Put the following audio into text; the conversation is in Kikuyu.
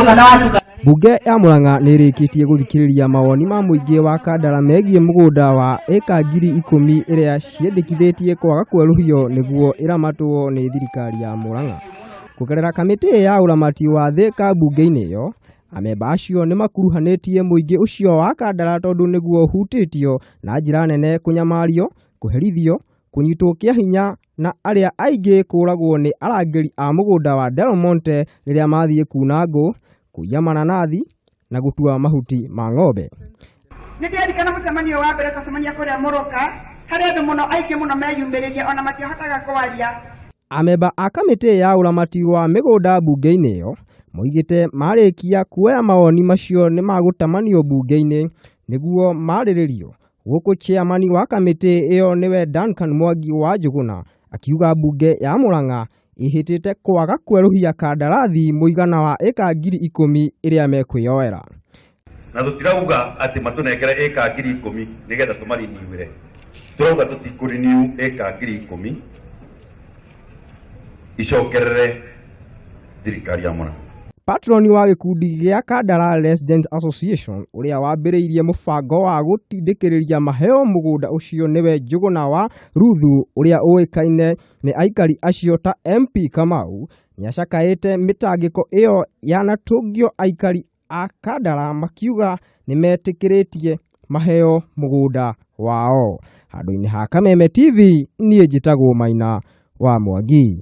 Kana watukana. Mbunge ya Murang'a nĩ ĩrĩkĩtie gũthikĩrĩria mawoni ma mũingĩ wa Kandara megiĩ mũgũnda wa ĩka 10,000 ĩrĩa ciendekithĩtie kwaga kwerũhio nĩguo ĩramatwo nĩ thirikari ya Murang'a. Kũgerera kamĩtĩ ya ũramati wa Thika mbunge-inĩ ĩyo, amemba acio nĩ makuruhanĩtie mũingĩ ũcio wa Kandara tondũ nĩguo ũhutĩtio na njĩra nene kũnyamario, kũherithio, kũnyitwo kĩa hinya na arĩa aingĩ kũragwo nĩ arangĩri a mũgũnda wa Del Monte rĩrĩa mathiĩ kuna ngũ, kũiya mananathi na gũtua mahuti ma ng'ombe. Nĩ ndĩrarikana mũcemanio wa mbere twacemania kũrĩa Mũrũka, harĩ andũ mũno aingĩ mũno meyumĩrĩrie ona matiahotaga kwaria. Amemba a kamĩtĩ ya ũramati wa mĩgũnda mbunge-inĩ ĩyo moigĩte marĩkia kuoya mawoni macio nĩ magũtamanio mbunge-inĩ nĩguo marĩrĩrio, gũkũ chairman wa kamĩtĩ ĩyo nĩwe Duncan Mwangi wa Njũgũna akiuga mbunge ya Murang'a ĩhĩtĩte kwaga kwerũhia kandarathi mũigana wa ĩka 10,000 ĩrĩa mekwĩyoera. Na tũtirauga atĩ matũnengere ĩka 10,000 nĩgetha tũmariniwĩre, tũrauga tũtikũriniu ĩka 10,000 icokerere thirikari ya Murang'a. Patroni wa gĩkundi gĩa Kandara Residents Association ũrĩa wambĩrĩirie mũbango wa gũtindĩkĩrĩria maheo mũgũnda ũcio nĩwe Njũgũna wa Ruthu ũrĩa ũĩkaine nĩ aikari acio ta MP Kamau nĩacakaĩte mĩtangĩko ĩyo yanatũngio aikari a Kandara makiuga nĩmetĩkĩrĩtie maheo mũgũnda wao. Handũ-inĩ ha Kameme TV niĩ njĩtagwo Maina wa Mwangi.